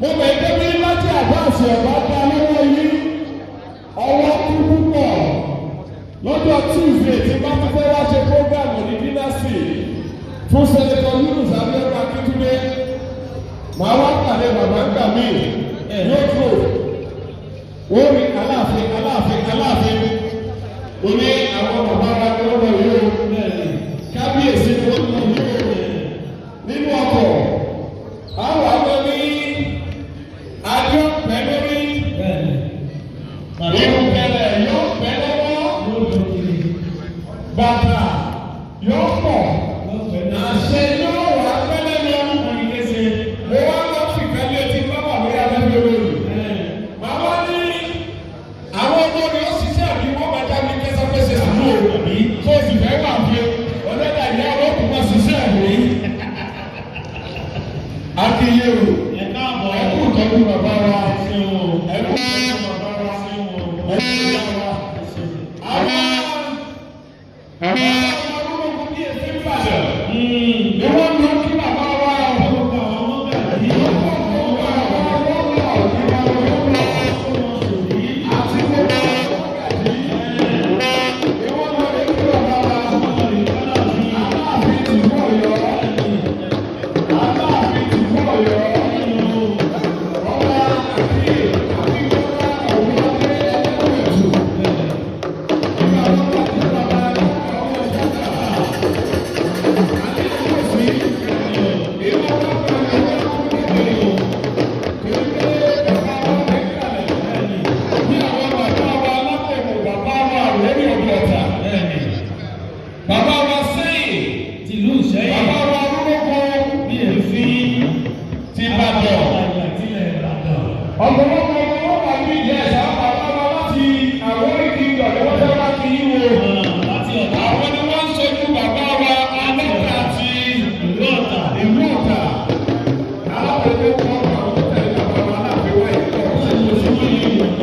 Mo mọ̀ ẹ́ bí láti àbáàsì ọ̀bá dá lọ́wọ́ yín ọwọ́ kú púpọ̀ lọ́jọ́ Tuesday tí bá tún fẹ́ wá ṣe prógrámù ní dínásì fún Senator Yunus Abiodun Akintunde, màá wá pàdé bàbá ńgbà míì yóò tó wọ́n rí Aláàfin Aláàfin Aláàfin mo ní àwọn bàbá wa ni wọ́n lọ yìí o, kábíyèsí ni wọ́n lọ yìí o nínú ọkọ̀ àwọn àwọn ní adé ọ̀pẹ lórí irun kẹlẹ̀ yóò pẹ́ lọ́wọ́ bàtà yóò pọ̀ àṣẹ yóò wà pẹ́lẹ́ lọ. Mo wá lọ fìkà létí bábà lórí abẹ́bí olórí. Màá ní àwọn ọmọ mi ó ṣiṣẹ́ àbí wọ́n máa dá mi kẹsàkẹsẹ̀ sùúrù tó o sì fẹ́ wà fi ọlọ́dà ìyá ọlọ́kùn máa ṣiṣẹ́ mi. Akínyé o, ẹ kú ìtọ́jú bàbá wa, ẹ kú ìtọ́jú bàbá wa, ẹ kú ìtọ́jú bàbá wa. Àwọn ọmọ ológun bí èsì ń bàjẹ́ ni wọ́n lọ kí bàbá wa o. Bàbá wa sẹ́yìn. Tìlú Ìṣẹ́yìn. Bàbá wa rúrúkọ Bí èéfín. ti Ìbàdàn. Àgbà tilẹ̀ Ìbàdàn. Ọ̀pọ̀lọpọ̀ ọmọ wọn wà ní ìyá ẹ̀sà bàbá wa láti Àwórì kingdom ni wọ́n fẹ́ wá kí yín o. Láti Ọ̀tà. Àwọn ni wọ́n ń sojú bàbá wa Alọ́ta ti Ìlú Ọ̀tà. ìlú Ọ̀tà. Alábòójútó kọ́ àwọn tó tẹ̀lé bàbá wa láti wá ìlú Ọ̀tà.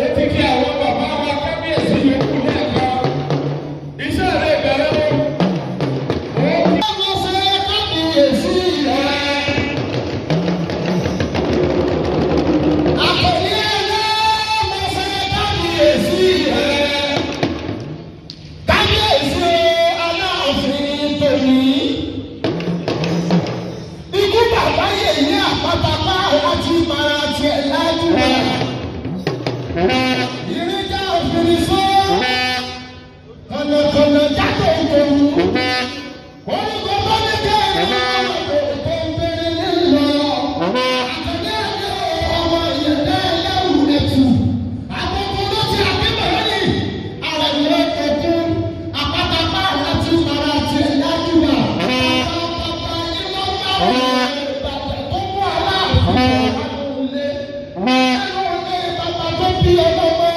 Ó ti kí àwọn bàbá wa kábíyèsí yòókù lẹ́ẹ̀kan. Iṣẹ́ rẹ̀ bẹ̀rẹ̀ o. Ó kí Ikú bàbá yèyí àpátápá láti mara tiẹ̀ lájú rẹ̀. Ìrìnjà òfin sọ. Kọ̀nàkọ̀nà jáde ìdòwú. Orúkọ tó ní kẹ́hìn tó ń bèrè nílọ. Àtẹ̀lé ẹ̀dẹ́ ọmọ ìyẹ̀dẹ́ ẹlẹ́wù ẹ̀tù. Àkókò ló ti àbímọ̀ ní. Àrẹ̀lẹ̀ ẹ̀kún. Àpátápá láti mara tiẹ̀ lájú rẹ̀. Bàbá yìí ló bá wọn. Bàbá tó mú aláàfin ọ̀hún lé. Ẹnu ilé bàbá tó bí ọlọ́mọ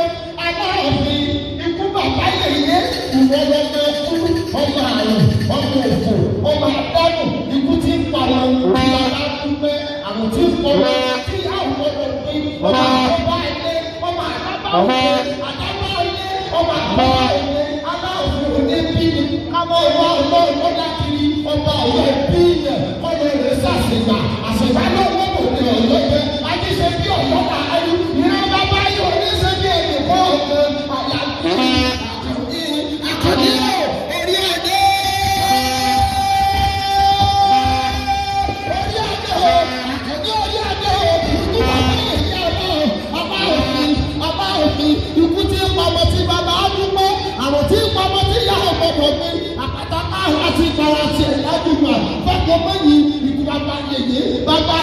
aláàfin ikú bàbá yèyé ìwọ lọmọ ikú ọmọ àrùn ọmọ òfò ọmọ àdánù ikú tí ń pa wọn ìyàrá dúpẹ́ àrùn tí ń pọ̀ wọn tí àwọn ọmọ pín ọmọ àkọ́bá ilé ọmọ àdábá ilé àdábá ilé ọmọ àkọ́bá ilé aláàfin òní bí ni kámọ́ ìwà ọlọ́run lọ́dá kiri ọba ọ̀yọ́ bí ilẹ̀ kọ́lọ́ rẹ̀ sàṣìgbà àṣìgbà náà wọ́n kò ní ọ̀yọ́ jẹ́ ajíṣe bí ọ̀yọ́ là á rí ìran bàbá yóò ní ṣe bí ẹnì kọ̀ọ̀kan àyàfi àkànní orí adé. Orí adé o, àkànní orí adé o, ikú bàbá yìí ọmọ ọba òfin ọba òfin ikú tí ń pamọ́ tí bàbá á dúpẹ́ àrùn tí ń pamọ́ tí ìyá ọmọ bọ̀ pé àpáta márùn àti ìpara tiẹ̀ ládùúgbò fẹ́kọ̀ọ́ mẹ́yìn ikú bàbá yèyé bàbá.